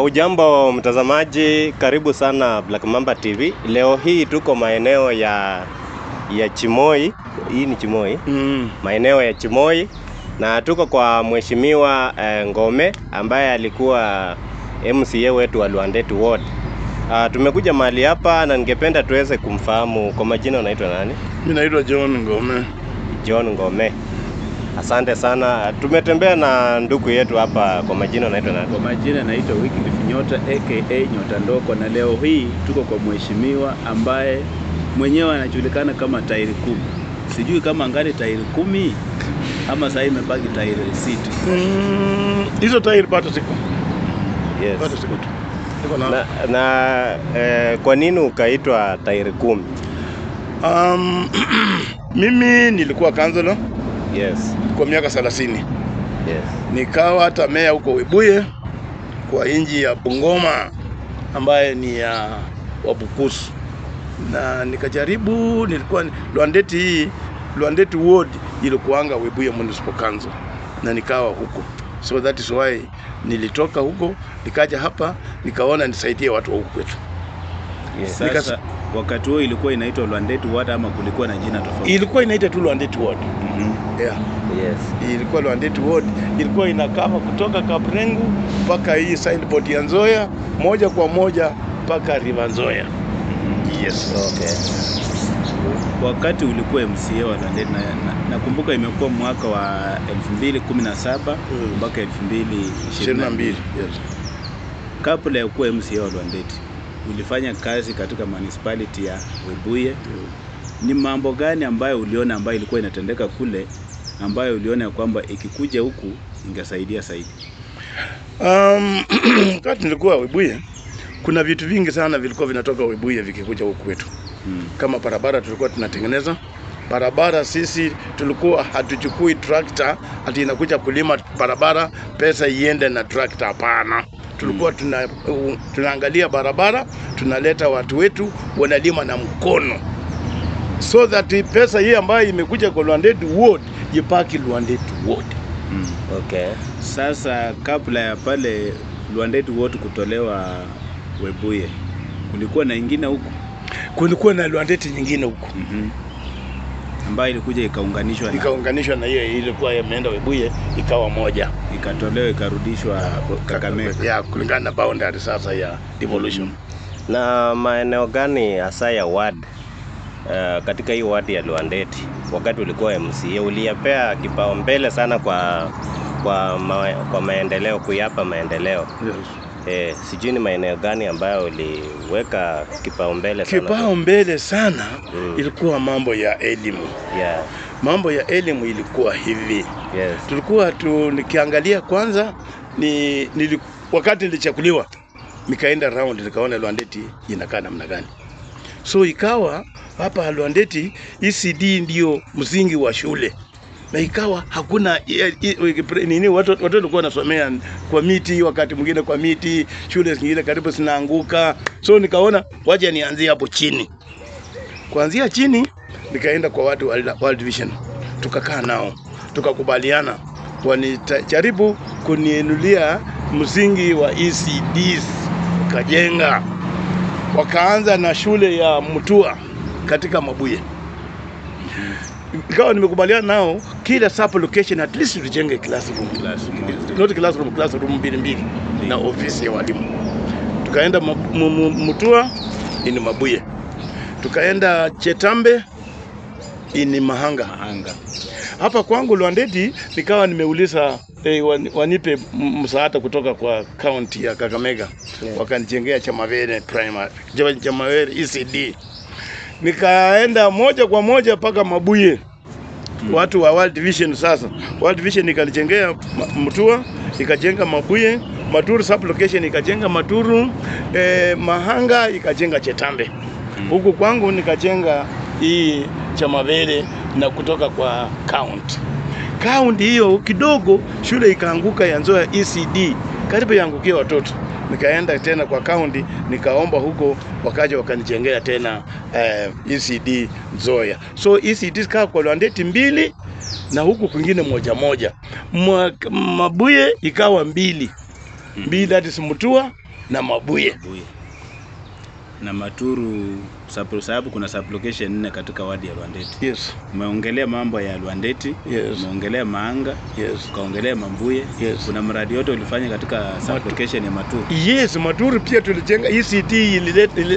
Ujambo mtazamaji, karibu sana Black Mamba TV. Leo hii tuko maeneo ya Chimoi. Hii ni Chimoi. Maeneo ya Chimoi na tuko kwa Mheshimiwa Ngome ambaye alikuwa MCA wetu wa Lwandeti Ward. Tumekuja mahali hapa na ningependa tuweze kumfahamu. Kwa majina unaitwa nani? Mimi naitwa John Ngome. John Ngome. Asante sana. Tumetembea na ndugu yetu hapa. Kwa majina unaitwa nani? Kwa majina naitwa Wycliffe Nyota aka Nyota Ndoko, na leo hii tuko kwa mheshimiwa ambaye mwenyewe anajulikana kama tairi 10. Sijui kama angali tairi 10 ama sasa imebaki tairi 6. Hizo tairi bado ziko. Yes. Bado ziko tu. Niko na kwa nini ukaitwa tairi 10? Mimi nilikuwa councilor. Yes. Kwa miaka 30. Yes. Nikawa hata meya huko Webuye kwa inji ya Bungoma ambaye ni ya Wabukusu. Na nikajaribu, nilikuwa Lwandeti hii, Lwandeti Ward ilikuanga Webuye Municipal Council na nikawa huko. So that is why nilitoka huko nikaja hapa, nikaona nisaidie watu wa huko kwetu. Yes. Sasa wakati huo ilikuwa inaitwa Lwandeti Ward ama kulikuwa na jina tofauti? Ilikuwa inaitwa tu Lwandeti Ward. Yeah. Yes. Ilikuwa Lwandeti Ward, ilikuwa inakava kutoka Kaprengu mpaka hii signboard ya Nzoia moja kwa moja mpaka River Nzoia. Yes. Okay. Wakati ulikuwa MCA wa Lwandeti, nakumbuka imekuwa mwaka wa 2017 mpaka 2022. Yes. Kabla ya kuwa MCA wa Lwandeti, ulifanya kazi katika municipality ya Webuye. Ni mambo gani ambayo uliona ambayo ilikuwa inatendeka kule ambayo uliona kwamba ikikuja huku ingesaidia zaidi? Wakati nilikuwa Webuye, kuna vitu vingi sana vilikuwa vinatoka Webuye vikikuja huku kwetu. Kama barabara tulikuwa tunatengeneza. Barabara sisi tulikuwa hatuchukui tractor ati inakuja kulima barabara pesa iende na tractor, hapana. Tulikuwa tunaangalia barabara, tunaleta watu wetu wanalima na mkono. So that pesa hii ambayo imekuja kwa Lwandeti Ward ipaki Lwandeti Ward. Okay. Sasa kabla ya pale Lwandeti Ward kutolewa Webuye, kulikuwa na ingine huko? Kulikuwa na Lwandeti nyingine huko. Ambayo ilikuja ikaunganishwa na ikaunganishwa na hiyo ilikuwa imeenda Webuye ikawa moja. Ikatolewa ikarudishwa Kakamega. Ya, kulingana na boundary sasa ya devolution. Na maeneo gani hasa ya ward katika hii ward ya Lwandeti wakati ulikuwa MCA uliyapea kipaumbele sana kwa maendeleo, kuyapa maendeleo? Yes. Sijui ni maeneo gani ambayo uliweka kipaumbele sana? Kipaumbele sana ilikuwa mambo ya elimu. Yeah. Mambo ya elimu ilikuwa hivi. Yes. Tulikuwa nikiangalia kwanza wakati nilichaguliwa nikaenda round nikaona Lwandeti inakaa namna gani. So ikawa hapa Lwandeti ECD ndio msingi wa shule. Na ikawa hakuna nini, watu walikuwa wanasomea kwa miti, wakati mwingine kwa miti, shule zingine karibu zinaanguka. So nikaona waje nianzie hapo chini. Kuanzia chini nikaenda kwa watu wa World Vision. Tukakaa nao, tukakubaliana wanijaribu kuniinulia msingi wa ECDs, wakajenga. Wakaanza na shule ya Mutua katika Mabuye. Ikawa nimekubaliana nao kila sub location at least tujenge classroom. Not classroom, classroom mbili na ofisi ya walimu. Tukaenda Mutua ni Mabuye. Tukaenda Chetambe ni Mahanga. Hapa kwangu Lwandeti nikawa nimeuliza wanipe msaada kutoka kwa county ya Kakamega. Yeah. Wakanijengea Chamavere primary, Chamavere ECD. Nikaenda moja kwa moja paka Mabuye. Watu wa World Vision sasa. World Vision ikalijengea Mutua, ikajenga Mabuye, Maturu sub location ikajenga Maturu, Mahanga ikajenga Chetambe. Huku kwangu nikajenga hii Chamavere na kutoka kwa county. County hiyo kidogo shule ikaanguka ya Nzoia ECD, karibu yaangukie watoto. Nikaenda tena kwa county nikaomba huko, wakaja wakanijengea tena ECD Nzoia. So ECD kaa kwa Lwandeti 2 na huku kwingine moja moja. Mabuye ikawa 2. Mbili, that is Mutua na Mabuye. Na Maturu, sababu kuna sublocation 4 katika wadi ya Lwandeti. Yes. Umeongelea mambo ya Lwandeti. Yes. Umeongelea Maanga. Yes. Ukaongelea Mambuye. Yes. Kuna mradi yote ulifanya katika sublocation ya Maturu. Yes, Maturu pia tulijenga ECT,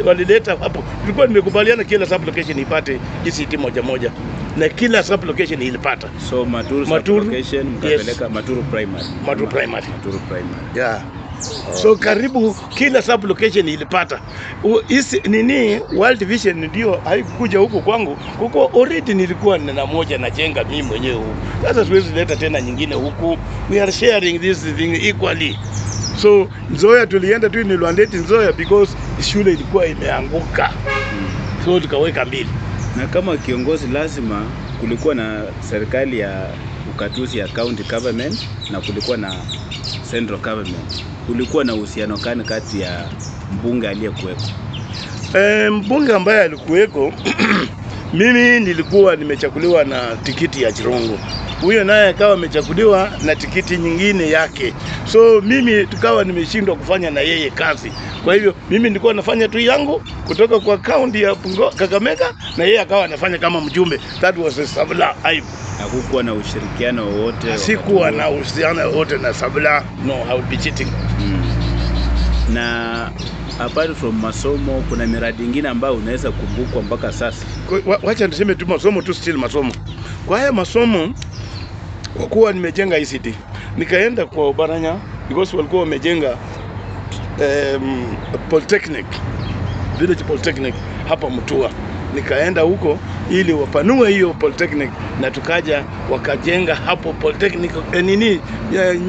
walileta hapo. Tulikuwa nimekubaliana kila sublocation ipate ECT moja moja, na kila sublocation ilipata. So Maturu sublocation mkapeleka, yes. Maturu Primary. Maturu Primary. Maturu Primary. Yeah. So karibu kila sublocation ilipata. Nini World Vision ndio haikuja huku kwangu, kuko already nilikuwa na moja najenga mimi mwenyewe huku. Sasa siwezi leta tena nyingine huku. We are sharing this thing equally. So Nzoia tulienda tu ni Lwandeti Nzoia because shule ilikuwa imeanguka. So tukaweka mbili. Na kama kiongozi lazima kulikuwa na serikali ya ukatuzi ya county government na kulikuwa na central government. Kulikuwa na uhusiano gani kati ya mbunge aliyekuweko? Mbunge ambaye alikuweko mimi nilikuwa nimechaguliwa na tikiti ya Jirongo. Huyo naye akawa amechaguliwa na tikiti nyingine yake. So mimi tukawa nimeshindwa kufanya na yeye kazi. Kwa hivyo mimi nilikuwa nafanya tu yangu kutoka kwa county ya Kakamega, na yeye akawa anafanya kama mjumbe. That was a Sabla aibu. Hakukuwa na ushirikiano wowote? Sikuwa na uhusiano wowote na Sabla. No, I would be cheating. Na apart from masomo, kuna miradi ingine ambayo unaweza kukumbukwa mpaka sasa? Wacha niseme tu masomo tu, still masomo. Kwa haya masomo, kwa kuwa nimejenga ICT, nikaenda kwa Obaranya because walikuwa wamejenga Polytechnic, Village Polytechnic hapa Mutua. Nikaenda huko ili wapanue hiyo Polytechnic, na tukaja wakajenga hapo Polytechnic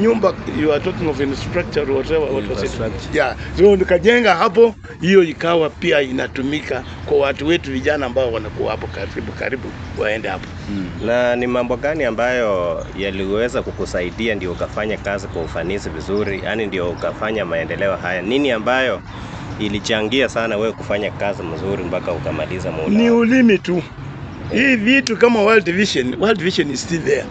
nyumba, you are talking of infrastructure whatever, what was it? Yeah, so nikajenga hapo, hiyo ikawa pia inatumika kwa watu wetu vijana ambao wanakuwa hapo karibu waende hapo. Na ni mambo gani ambayo yaliweza kukusaidia ndio ukafanya kazi kwa ufanisi vizuri, yani ndio ukafanya maendeleo haya? Nini ambayo ilichangia sana wewe kufanya kazi mzuri mpaka ukamaliza muda? Ni ulimi tu. Hii vitu kama World Vision, World Vision is still there.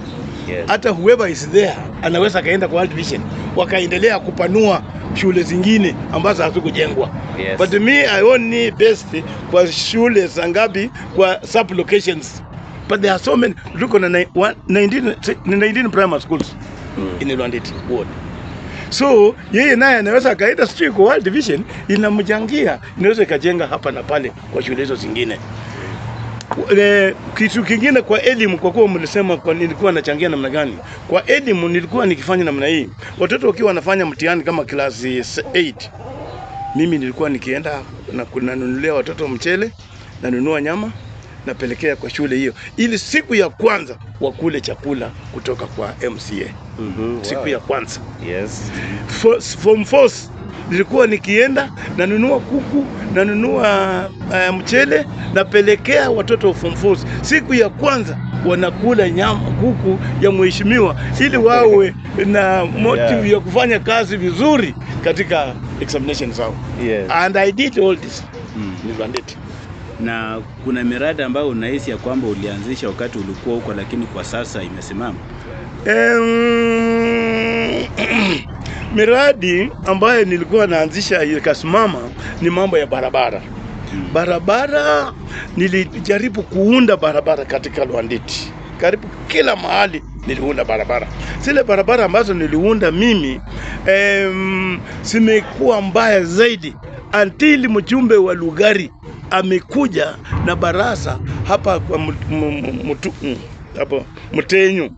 Yes. Hata whoever is there anaweza kaenda kwa World Vision wakaendelea kupanua shule zingine ambazo hazikujengwa. Yes. But me, I only best kwa shule zangapi kwa sub locations. But there are so many. Look on 19 primary schools in Lwandeti ward. So yeye naye anaweza akaenda sijui kwa World Vision inamchangia, inaweza ikajenga hapa na pale kwa shule hizo zingine. Kitu kingine kwa elimu, kwa kuwa mlisema kwa nilikuwa nachangia namna gani. Kwa elimu nilikuwa nikifanya namna hii. Watoto wakiwa wanafanya mtihani kama class 8, mimi nilikuwa nikienda na kunanunulia watoto mchele, nanunua nyama, napelekea kwa shule hiyo ili siku ya kwanza wakule chakula kutoka kwa MCA. Siku ya kwanza. Yes. Form 4 nilikuwa nikienda nanunua kuku, nanunua mchele, napelekea watoto form 4. Siku ya kwanza wanakula nyama kuku ya mheshimiwa ili wawe na motive ya kufanya kazi vizuri katika examination zao. Yes. And I did all this. Ni Lwandeti. Na kuna miradi ambayo unahisi ya kwamba ulianzisha wakati ulikuwa huko lakini kwa sasa imesimama? Miradi ambayo nilikuwa naanzisha ikasimama ni mambo ya barabara. Barabara nilijaribu kuunda barabara katika Lwandeti. Karibu kila mahali niliunda barabara. Zile barabara ambazo niliunda mimi zimekuwa mbaya zaidi until mjumbe wa Lugari amekuja na barasa hapa kwa hapo Mtenyu.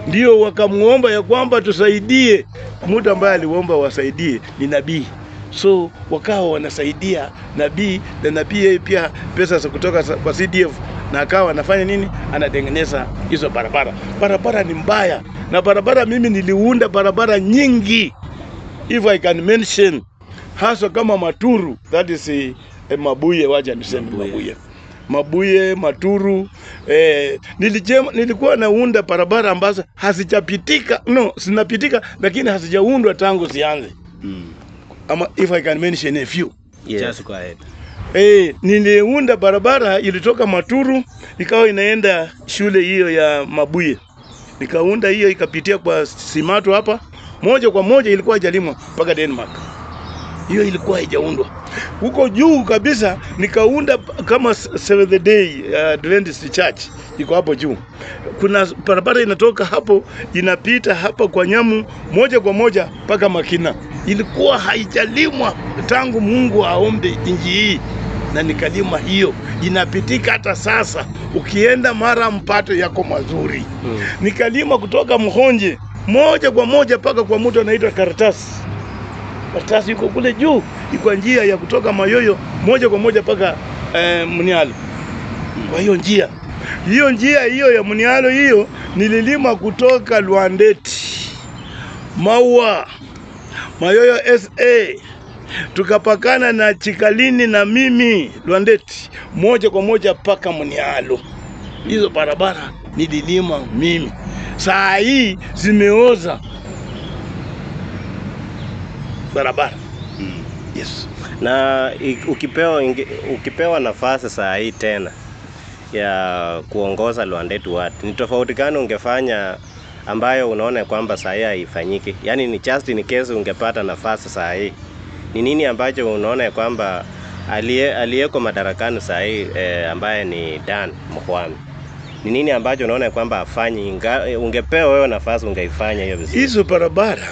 Ndio wakamuomba ya kwamba tusaidie. Mtu ambaye aliomba wasaidie ni nabii. So wakawa wanasaidia nabii, na nabii pia pesa za kutoka kwa CDF, na akawa anafanya nini? Anatengeneza hizo barabara. Barabara ni mbaya. Na barabara mimi niliunda barabara nyingi, if I can mention, hasa kama Maturu, that is Mabuye, wacha niseme Mabuye. Mabuye, Maturu, nilikuwa naunda barabara ambazo hazijapitika, no, zinapitika lakini hazijaundwa tangu zianze. Ama if I can mention a few. Yes. Just go ahead. Niliunda barabara ilitoka Maturu ikawa inaenda shule hiyo ya Mabuye. Nikaunda hiyo ikapitia kwa Simatu hapa Moja kwa moja ilikuwa haijalimwa mpaka Denmark. Hiyo ilikuwa haijaundwa. Huko juu kabisa nikaunda kama Seventh Day Adventist Church iko hapo juu. Kuna barabara inatoka hapo inapita hapa kwa Nyamu moja kwa moja mpaka Makina. Ilikuwa haijalimwa tangu Mungu aombe nchi hii, na nikalima hiyo, inapitika hata sasa. Ukienda mara mpato yako mazuri. Nikalima kutoka Mhonje moja kwa moja mpaka kwa mtu anaitwa Karatasi. Karatasi yuko kule juu, iko njia ya kutoka Mayoyo moja kwa moja mpaka Munialo. Kwa hiyo njia hiyo ya Munialo hiyo nililima kutoka Lwandeti, Maua, Mayoyo SA, tukapakana na Chikalini na mimi Lwandeti moja kwa moja mpaka Munialo. Hizo barabara nililima mimi. Saa hii zimeoza barabara. Yes. Na ukipewa nafasi saa hii tena ya kuongoza Lwandeti Ward, ni tofauti gani ungefanya ambayo unaona kwamba saa hii haifanyiki? Yaani ni just in case ungepata nafasi saa hii, ni nini ambacho unaona kwamba aliyeko madarakani saa hii ambaye ni Dan Mukhwami, ni nini ambacho unaona kwamba afanyi, ungepewa wewe nafasi ungeifanya hiyo vizuri? Hizo barabara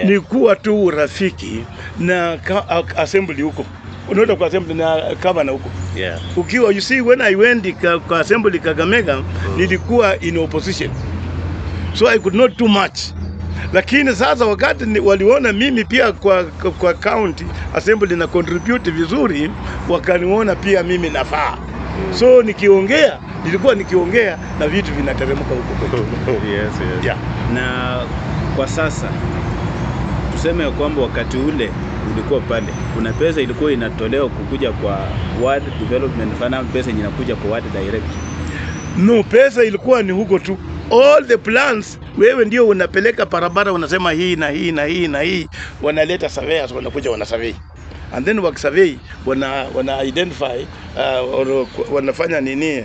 ni kuwa tu urafiki na assembly huko. Unaenda kwa assembly na governor huko. Ukiwa, you see, when I went kwa assembly Kakamega, nilikuwa in opposition. So I could not do much. Lakini sasa wakati waliona mimi pia kwa county assembly na contribute vizuri, wakaniona pia mimi nafaa. So nikiongea, nilikuwa nikiongea na vitu vinateremka huko kwetu. Yes. Yeah. Na kwa sasa tuseme kwamba wakati ule ulikuwa pale, kuna pesa ilikuwa inatolewa kukuja kwa Ward Development Fund, pesa inakuja kwa Ward direct? No, pesa ilikuwa ni huko tu. All the plans, wewe ndio unapeleka barabara, unasema hii na hii na hii na hii, wanaleta surveyors, wanakuja wana survey. And then wakisurvey, wana identify, or wanafanya nini,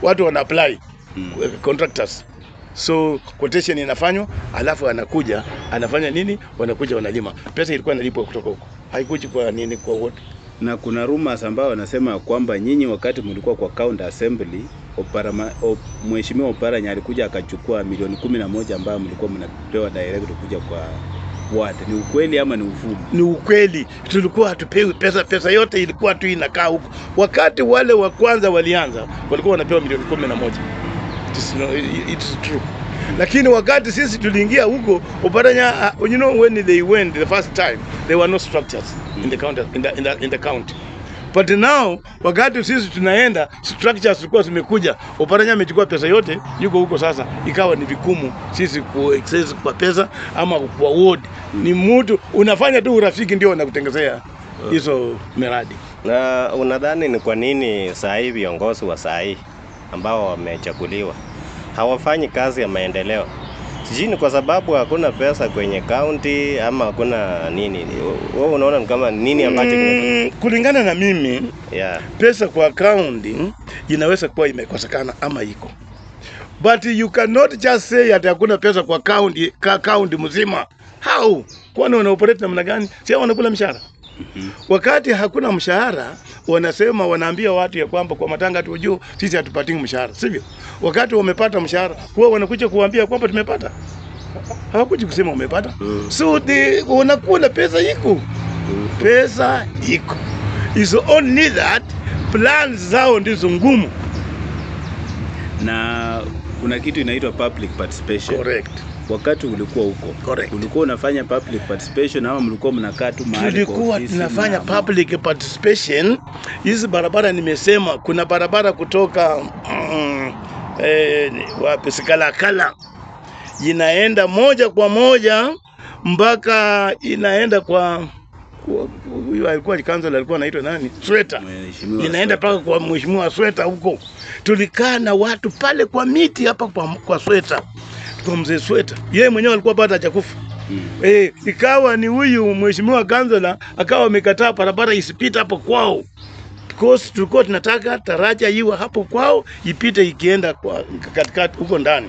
watu wana apply, contractors. So quotation inafanywa, alafu anakuja, anafanya nini, wanakuja wanalima. Pesa ilikuwa inalipwa kutoka huko. Haikuji kwa nini, kwa wote. Na kuna rumors ambao wanasema kwamba nyinyi wakati mlikuwa kwa county assembly, Mheshimiwa Oparanya alikuja akachukua milioni 11 ambayo mlikuwa mnapewa direct kuja kwa ward. Ni ukweli ama ni uvumo? Ni ukweli. Tulikuwa hatupewi pesa, pesa yote ilikuwa tu inakaa huko. Wakati wale wa kwanza walianza, walikuwa wanapewa milioni 11. It's true. Lakini wakati sisi tuliingia huko, Oparanya, you know, when they went the first time, there were no structures in the county, in the county. But now wakati sisi tunaenda, structures zilikuwa zimekuja. Oparanya amechukua pesa yote, yuko huko sasa. Ikawa ni vigumu sisi ku access kwa pesa ama kwa ward. Ni mtu unafanya tu urafiki ndio wanakutengezea hizo miradi. Na unadhani ni kwa nini saa hii viongozi wa saa hii ambao wamechaguliwa hawafanyi kazi ya maendeleo? Sijui ni kwa sababu hakuna pesa kwenye county ama hakuna nini. Wewe unaona kama nini ambacho kulingana na mimi, pesa kwa county inaweza kuwa imekosekana ama iko. But you cannot just say that hakuna pesa kwa county, county mzima. How? Kwani wana operate namna gani? Si wanakula mshahara? Wakati hakuna mshahara, wanasema, wanaambia watu ya kwamba kwa matanga tu sisi hatupati mshahara, sivyo? Wakati wamepata mshahara, huwa wanakuja kuambia kwamba tumepata. Hawakuji kusema umepata. So they wanakula pesa iko. Pesa iko. It's only that plans zao ndizo ngumu. Na kuna kitu inaitwa public participation. Correct. Wakati ulikuwa huko, Correct, ulikuwa unafanya public participation ama mlikuwa mnakaa tu mahali? Tulikuwa tunafanya public participation. Hizi barabara nimesema, kuna barabara kutoka wapi, Sikalakala, inaenda moja kwa moja mpaka inaenda kwa huyu alikuwa councilor, alikuwa anaitwa nani? Sweta. Inaenda mpaka kwa Mheshimiwa Sweta huko. Tulikaa na watu pale kwa miti hapa kwa Sweta. Kwa mzee Sweta. Yeye mwenyewe alikuwa bado hajakufa. Ikawa ni huyu Mheshimiwa councilor akawa amekataa barabara isipite hapo kwao. Because tulikuwa tunataka taraja iwe hapo kwao ipite ikienda kwa katikati huko ndani.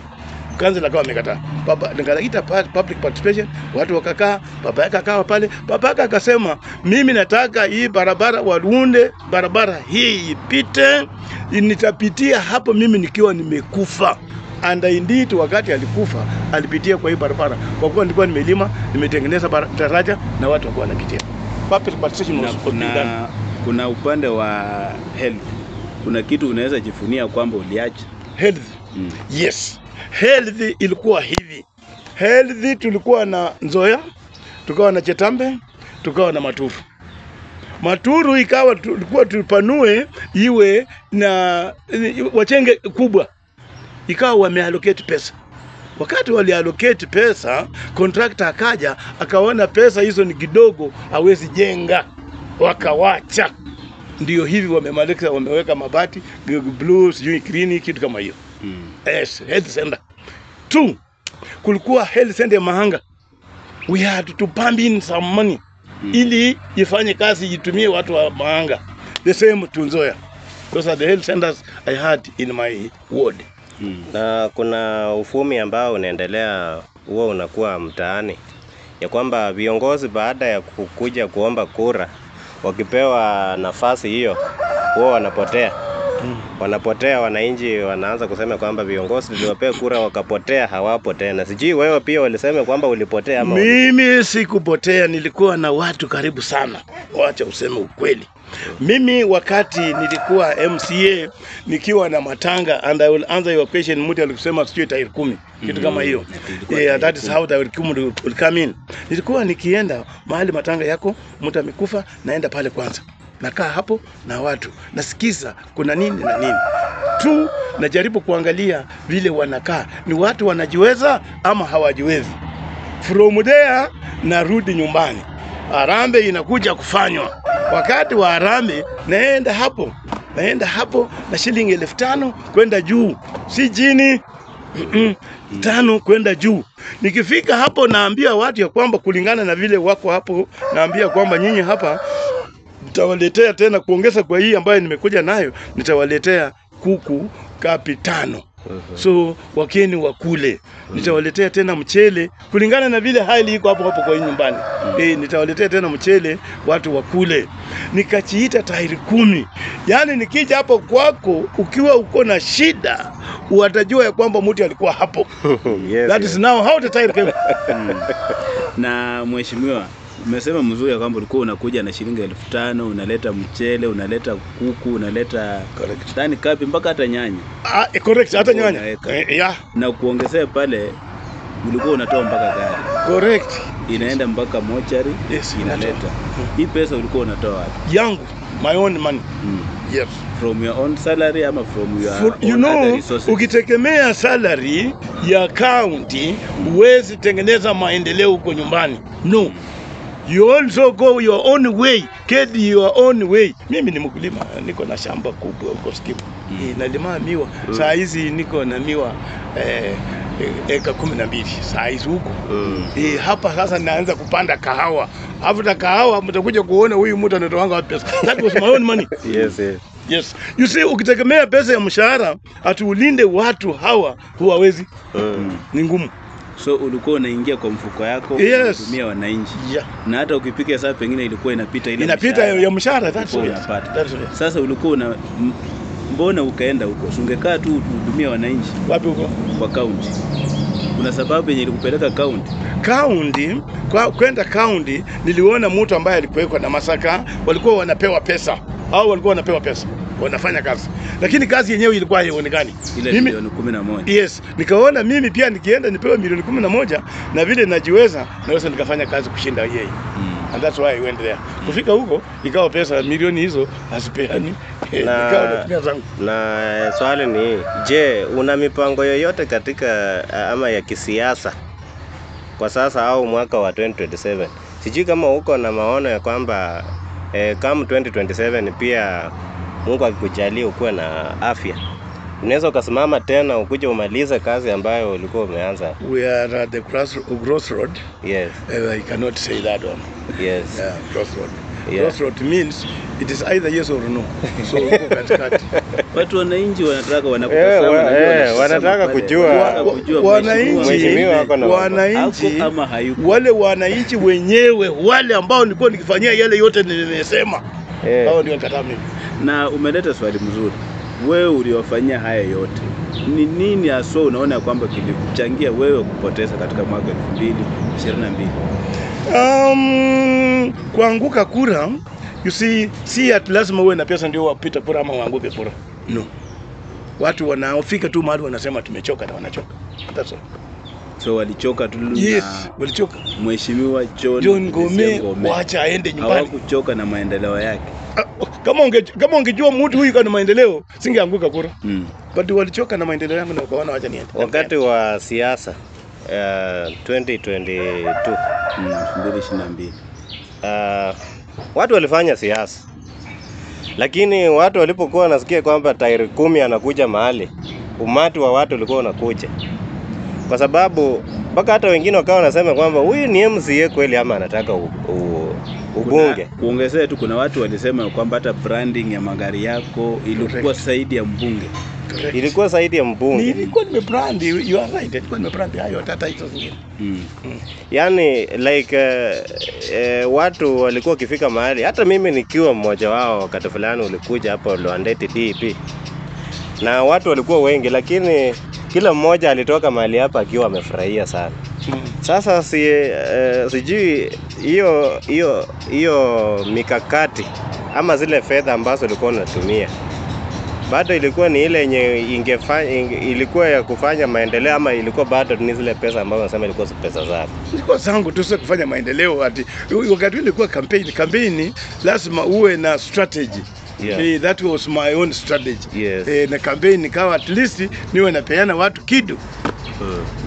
Council akawa amekataa. Baba nikaita public participation, watu wakakaa, baba yake akawa pale. Baba yake akasema mimi nataka hii barabara waunde barabara hii ipite, nitapitia hapo mimi nikiwa nimekufa. And indeed wakati alikufa alipitia kwa hii barabara, kwa kuwa nilikuwa nimelima, nimetengeneza daraja na watu walikuwa wanapitia. Public participation Na was being done. kuna upande wa health, kuna kitu unaweza jifunia kwamba uliacha? Health. Yes. Health ilikuwa hivi. Health tulikuwa na Nzoia, tukawa na Chetambe, tukawa na Maturu. Maturu ikawa tulikuwa tupanue iwe na wachenge kubwa, ikawa wameallocate pesa. Wakati waliallocate pesa, contractor akaja akaona pesa hizo ni kidogo, hawezi jenga, wakawacha. Ndio hivi wamemaliza, wameweka mabati blue, sijui green, kitu kama hiyo. Yes, health center. Two, kulikuwa health center ya Mahanga. We had to pump in some money ili ifanye kazi, itumie watu wa Mahanga. The same to Nzoia. Those are the health centers I had in my ward. Na kuna ufumi ambao unaendelea huo unakuwa mtaani ya kwamba viongozi baada ya kukuja kuomba kura wakipewa nafasi hiyo huwa wanapotea. Wanapotea, wananchi wanaanza kusema kwamba viongozi tuliwapea kura wakapotea, hawapo tena. Sijui wewe pia walisema kwamba ulipotea ama Mimi sikupotea, nilikuwa na watu karibu sana. Wacha useme ukweli. Mimi wakati nilikuwa MCA nikiwa na matanga, and I will answer your question, mtu alikusema sijui tairi 10 kitu kama hiyo. Ilikuwa Yeah, tairi that is how tairi 10 will come in. Nilikuwa nikienda mahali matanga yako, mtu amekufa, naenda pale kwanza. Nakaa hapo na watu, nasikiza kuna nini na nini tu, najaribu kuangalia vile wanakaa, ni watu wanajiweza ama hawajiwezi. From there narudi nyumbani, harambee inakuja kufanywa. Wakati wa harambee naenda hapo na shilingi 5,000 kwenda juu, si chini. 5 kwenda juu. Nikifika hapo naambia watu ya kwamba kulingana na vile wako hapo, naambia kwamba nyinyi hapa nitawaletea tena kuongeza kwa hii ambayo nimekuja nayo, nitawaletea kuku kapi 5. So wakeni wakule. Nitawaletea tena mchele kulingana na vile hali iko hapo hapo kwa hii nyumbani. Nitawaletea tena mchele watu wakule. Nikachiita tairi 10. Yaani nikija hapo kwako ukiwa uko na shida watajua ya kwamba mtu alikuwa hapo. Yes, That yes. is now how the tairi came. Na mheshimiwa, umesema mzuri ya kwamba ulikuwa unakuja na shilingi 5,000, unaleta mchele, unaleta kuku, unaleta Correct. tani kapi mpaka hata nyanya. Ah, correct, hata nyanya. Unaweka. Yeah, Na kuongezea pale ulikuwa unatoa mpaka gari. Correct. Inaenda mpaka mochari, Yes, inaleta. inatoa. Hii pesa ulikuwa unatoa wapi? Yangu, my own money. Yes. From your own salary ama from your For, you own other know, resources? ukitegemea salary ya county huwezi tengeneza maendeleo huko nyumbani. No. You also go your own way, get your own way. Mimi ni mkulima, niko na shamba kubwa huko Skimu. Nalima miwa. Saa hizi niko na miwa eka 12 saa hizi huko. Hapa sasa naanza kupanda kahawa. After kahawa mtakuja kuona huyu mtu anatoanga wapi pesa. That was my own money. Yes, yes. Yes. You see, ukitegemea pesa ya mshahara ati ulinde watu hawa huwawezi. Ni ngumu. So ulikuwa unaingia kwa mfuko yako, Yes. unatumia wananchi. Yeah. Na hata ukipiga hesabu pengine ilikuwa inapita ile Inapita mshahara. ya mshahara, that's Ulikuwa it. unapata. That's it. Sasa ulikuwa una mbona ukaenda huko? Si ungekaa tu uhudumie wananchi Wapi huko? kwa county? Kuna sababu yenye ilikupeleka county? County, kwa kwenda county niliona mtu ambaye alikuwekwa na Masaka, walikuwa wanapewa pesa. Au walikuwa wanapewa pesa. Wanafanya kazi. Lakini kazi yenyewe ilikuwa haionekani. Ile Mimi milioni 11. Yes, nikaona mimi pia nikienda nipewe milioni 11 na vile najiweza, naweza nikafanya kazi kushinda yeye. And that's why I went there. Kufika huko ikawa pesa milioni hizo hazipeani. Nikawa natumia zangu. Na swali ni je, una mipango yoyote katika ama ya kisiasa kwa sasa au mwaka wa 2027? Sijui kama uko na maono ya kwamba kama 2027 pia Mungu akikujalia ukuwe na afya, unaweza ukasimama tena ukuje umalize kazi ambayo ulikuwa umeanza. We are at the crossroad. Yes, I cannot say that one. yes. Yeah, crossroad. Yeah. Crossroad means it is either yes or no. So uko katikati. Watu wananchi wanataka wanakutazama, wanataka kujua wananchi wananchi ama hayuko. Wale wananchi wenyewe wale ambao nilikuwa nikifanyia yale yote nimesema. Hao ndio nikataa mimi. Na umeleta swali mzuri. Wewe uliofanyia haya yote, ni nini haswa unaona kwamba kilichangia wewe kupoteza katika mwaka 2022? Kuanguka kura, you see, si at lazima uwe na pesa ndio wapita kura ama waanguke kura. No. Watu wanaofika tu mahali wanasema tumechoka na wanachoka. That's all. So walichoka tu. Yes, walichoka. Mheshimiwa John Ngome waacha aende nyumbani. Hawakuchoka na maendeleo yake. Kama ungejua mtu huyu kana maendeleo, singeanguka kura. But walichoka na maendeleo yangu na wakaona wacha niende. Wakati wa siasa 2022 2022 watu walifanya siasa. Lakini watu walipokuwa wanasikia kwamba tairi 10 anakuja mahali, umati wa watu ulikuwa unakuja. Kwa sababu mpaka hata wengine wakawa wanasema kwamba huyu ni MCA kweli ama anataka ubunge. Kuongezea tu, kuna watu walisema kwamba hata branding ya magari yako ilikuwa zaidi ya mbunge. Correct. Ilikuwa zaidi ya mbunge. Nilikuwa nimebrand, you are right. Nilikuwa nimebrand hayo hata hizo zingine. Yaani like watu walikuwa kifika mahali, hata mimi nikiwa mmoja wao wakati fulani ulikuja hapo Lwandeti DP. Na watu walikuwa wengi, lakini kila mmoja alitoka mahali hapa akiwa amefurahia sana. Sasa sijui hiyo mikakati ama zile fedha ambazo ulikuwa unatumia bado ilikuwa ni ile yenye ilikuwa ya kufanya maendeleo ama ilikuwa bado ni zile pesa ambazo unasema ilikuwa pesa zako? Ilikuwa zangu tu, sio kufanya maendeleo. Ati wakati ilikuwa campaign lazima uwe na strategy. Yeah. That was my own strategy. Yes. Na campaign nikawa at least niwe napeana watu kitu.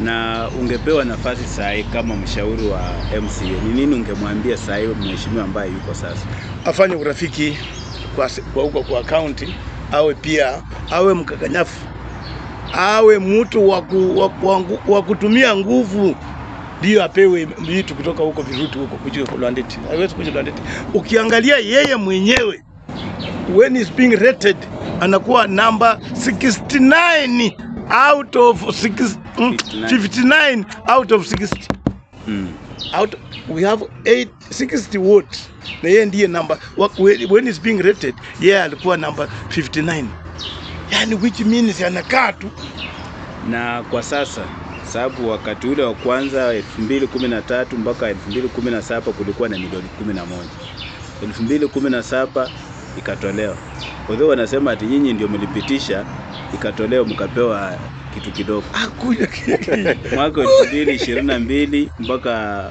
Na ungepewa nafasi sahi kama mshauri wa MCA, ni nini ungemwambia sahi mheshimiwa ambaye yuko sasa? Afanye urafiki kwa huko kwa county, awe pia awe mkakanyafu, awe mtu wa kutumia nguvu ndio apewe vitu kutoka huko virutu huko kuja kwa Lwandeti. Haiwezi kuja Lwandeti. Ukiangalia yeye mwenyewe when he's being rated anakuwa number 69 out of 59 out of 60. Out we have 860 votes. Na yeye ndiye number when he's being rated, yeye alikuwa number 59. Yani which means anakaa tu. Na kwa sasa, sababu wakati ule wa kwanza 2013 mpaka 2017 kulikuwa na milioni 11. 2017 ikatolewa. Although wanasema ati nyinyi ndio mlipitisha, ikatolewa mkapewa kitu kidogo. Hakuna kitu. Mwaka 2022 mpaka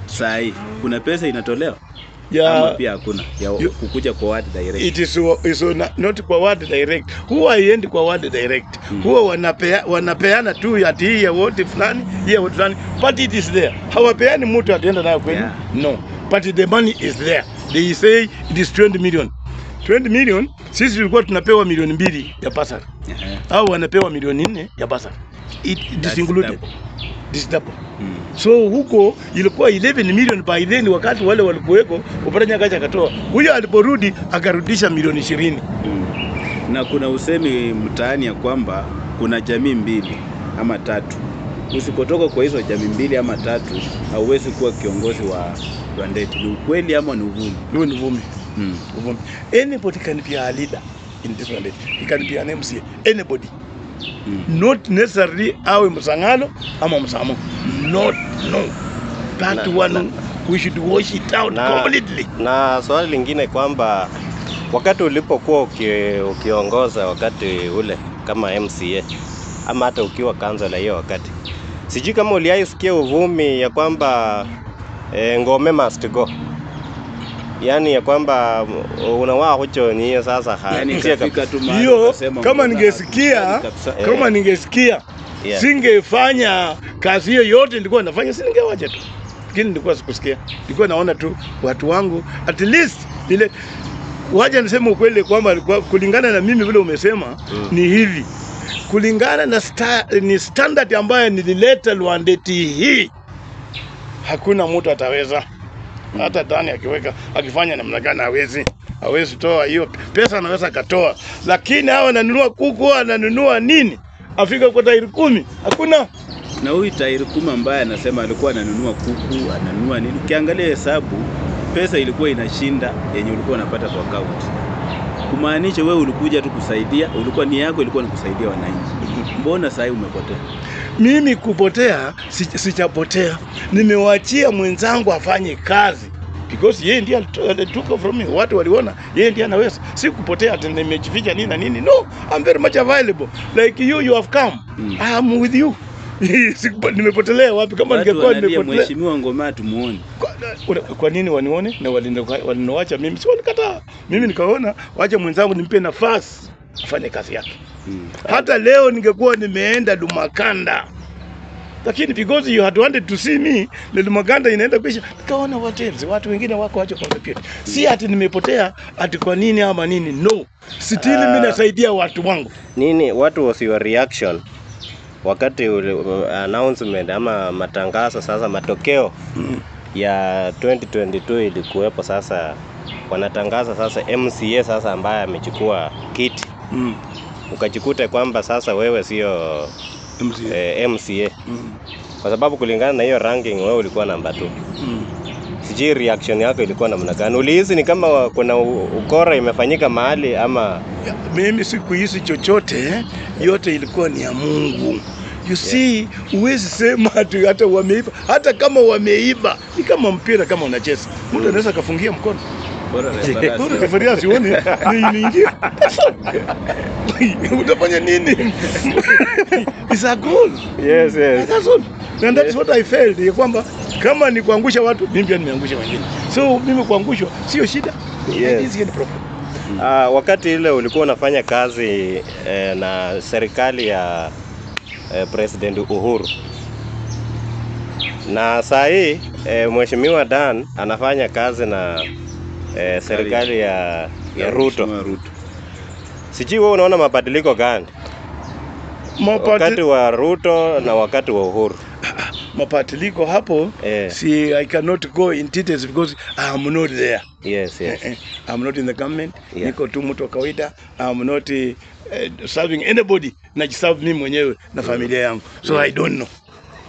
saa hii kuna pesa inatolewa? Ama pia hakuna ya kukuja kwa ward direct. It is not kwa ward direct. Huwa haiendi kwa ward direct. Huwa wanapeana tu ati hii ya ward fulani, hii ya ward fulani, but it is there. Hawapeani mtu ataenda nayo kwenu. Yeah. No. But the money is there. They say it is 20 million. 20 million, sisi tulikuwa tunapewa milioni 2 ya basari. Au wanapewa milioni 4 ya basari. It is included. This double. So huko ilikuwa 11 million by then wakati wale walikuweko, Oparanya akaja akatoa. Huyo aliporudi akarudisha milioni 20. Na kuna usemi mtaani ya kwamba kuna jamii mbili ama tatu. Usipotoka kwa hizo jamii mbili ama tatu hauwezi kuwa kiongozi wa Lwandeti. Ni ukweli ama ni uvumi? Ni uvumi. Uvumi. Anybody can be a leader in this Lwandeti. He can be an MCA. Anybody. Not necessarily awe Msangalo ama Msamo. Not, no. That one we should wash it out completely. Na swali lingine kwamba wakati ulipokuwa ukiongoza wakati ule kama MCA ama hata ukiwa councilor hiyo wakati, sijui kama uliaisikia uvumi ya kwamba Ngome must go. Yaani ya kwamba unawaa hucho ni sasa. Yani hiyo kama ningesikia, kama ningesikia singefanya kazi hiyo yote nilikuwa nafanya, singewacha tu. Lakini nilikuwa sikusikia. Nilikuwa naona tu watu wangu at least ile waje niseme ukweli kwamba kulingana na mimi vile umesema ni hivi. Kulingana na ni standard ambayo nilileta Lwandeti hii, hakuna mtu ataweza. Hata Dani akiweka akifanya namna gani hawezi toa hiyo pesa, anaweza akatoa, lakini hawa ananunua kuku, ananunua nini, afika kwa tairi 10 hakuna. Na huyu tairi 10 ambaye anasema alikuwa ananunua kuku, ananunua nini, ukiangalia hesabu pesa ilikuwa inashinda yenye ulikuwa unapata kwa kaunti. Kumaanisha wewe ulikuja tu kusaidia, ulikuwa nia yako ilikuwa ni kusaidia wananchi. Mbona sasa umepotea? Mimi kupotea sijapotea, nimewachia mwenzangu afanye kazi because yeye ndiye took from me. Watu waliona yeye ndiye anaweza. Si kupotea ati nimejificha nini na nini. No, I'm very much available. Like you have come. I am with you. Nimepotelea wapi? Kama ningekuwa nimepotelea. Mheshimiwa Ngoma tumuone. Kwa nini wanione na waliniacha mimi? Si walikataa. Mimi nikaona wacha mwenzangu nimpe nafasi afanye kazi yake. Hata leo ningekuwa nimeenda Lumakanda, lakini because you had wanted to see me, na Lumakanda inaenda kuisha, nikaona what else, watu wengine wako wacho contribute. Si ati nimepotea ati kwa nini ama nini, no. Still mimi nasaidia watu wangu. Nini, what was your reaction wakati announcement ama matangazo sasa matokeo ya 2022 ilikuwepo? Sasa wanatangaza sasa MCA sasa ambaye amechukua kiti. Ukajikuta kwamba sasa wewe sio MCA. MCA. Kwa sababu kulingana na hiyo ranking wewe ulikuwa namba 2. Sijui reaction yako ilikuwa namna gani? Ulihisi ni kama kuna ukora imefanyika mahali ama? Mimi sikuhisi chochote, yote ilikuwa ni ya Mungu. You see, huwezi sema hata wameiba, hata kama wameiba, ni kama mpira kama unacheza. Mtu anaweza kafungia mkono. Bora referee asione ni ingia. Utafanya nini? It's a goal. Yes, yes. That's all. And that's what I felt, ya kwamba kama ni kuangusha watu, mimi pia nimeangusha wengine. So mimi kuangushwa sio shida. Yes. It's problem. Wakati ile ulikuwa unafanya kazi na serikali ya President Uhuru, na saa hii Mheshimiwa Dan anafanya kazi na serikali ya Ruto. Sijui wewe unaona mabadiliko gani wakati wa Ruto na wakati wa Uhuru? Mabadiliko hapo, see, I cannot go in details because I am not there. Yes, yes. I'm not in the government. Yeah. Niko tu mtu wa kawaida. I'm not serving anybody. Najiserve mimi mwenyewe na familia yangu. So I don't know.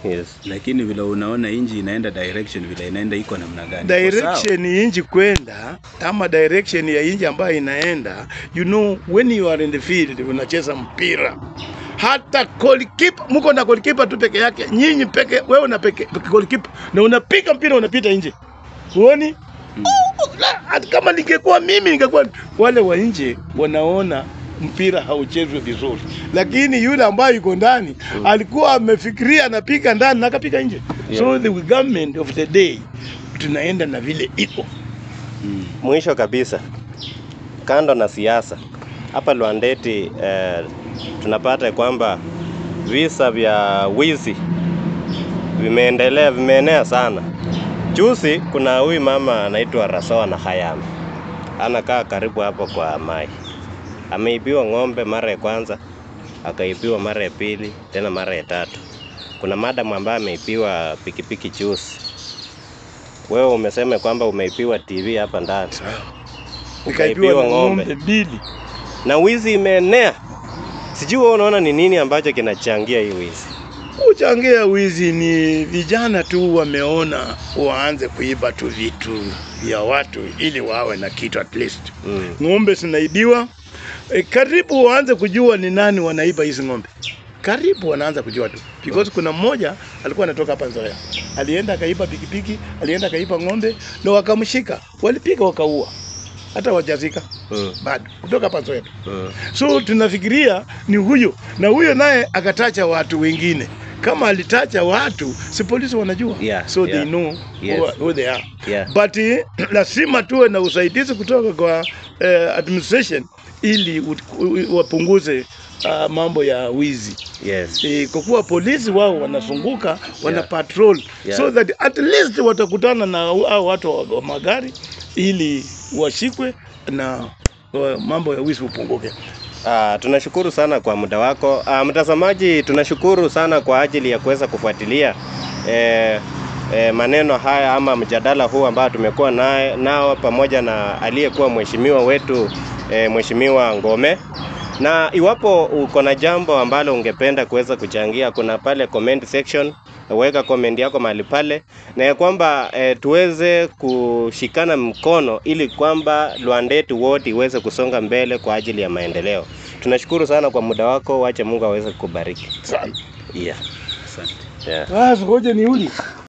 Yes. Lakini vile unaona inji inaenda direction, vile inaenda iko namna gani? Direction inji kwenda ama direction ya inji ambayo inaenda, you know, when you are in the field unacheza mpira. Hata goalkeeper, mko na goalkeeper tu peke yake, nyinyi peke, wewe na peke goalkeeper na unapiga mpira unapita nje. Huoni? Hata kama ningekuwa mimi ningekuwa wale wa nje wanaona mpira hauchezwi vizuri, lakini yule ambaye yuko ndani alikuwa amefikiria anapiga ndani na akapiga nje. So the government of the day tunaenda na vile iko. Mwisho kabisa, kando na siasa hapa Lwandeti, tunapata kwamba visa vya wizi vimeendelea, vimeenea sana. Juzi kuna huyu mama anaitwa Rasoa na Hayama, anakaa karibu hapo kwa Mai. Ameibiwa ng'ombe mara ya kwanza, akaibiwa mara ya pili, tena mara ya tatu. Kuna madam ambaye ameibiwa pikipiki juzi. Wewe umesema kwamba umeibiwa TV hapa ndani. Ukaibiwa ng'ombe mbili. Na wizi imeenea. Sijui wewe unaona ni nini ambacho kinachangia hii wizi? Kuchangia wizi ni vijana tu wameona waanze kuiba tu vitu vya watu ili wawe na kitu at least. Ng'ombe zinaibiwa. Karibu waanze kujua ni nani wanaiba hizi ng'ombe. Karibu wanaanza kujua tu. Because kuna mmoja alikuwa anatoka hapa Nzoia. Alienda akaiba pikipiki, alienda akaiba ng'ombe na wakamshika. Walipiga wakaua. Hata wajazika. Bado kutoka hapa Nzoia. So tunafikiria ni huyo, na huyo naye akatacha watu wengine. Kama alitacha watu, si polisi wanajua. So they know who they are. But lazima tuwe na usaidizi kutoka kwa administration ili wapunguze mambo ya wizi. Yes. Kwa kuwa polisi wao wanazunguka, wana patrol. So that at least watakutana na hao watu wa magari ili washikwe na mambo ya wizi upunguke. Tunashukuru sana kwa muda wako. Mtazamaji, tunashukuru sana kwa ajili ya kuweza kufuatilia maneno haya ama mjadala huu ambao tumekuwa nao pamoja na aliyekuwa mheshimiwa wetu Mheshimiwa Ngome. Na iwapo uko na jambo ambalo ungependa kuweza kuchangia, kuna pale comment section, weka comment yako mahali pale, na ya kwamba tuweze kushikana mkono ili kwamba Lwandeti Ward iweze kusonga mbele kwa ajili ya maendeleo. Tunashukuru sana kwa muda wako, wache Mungu aweze kukubariki. Sana. Yeah. Asante. Yeah. Sasa ngoja niuli.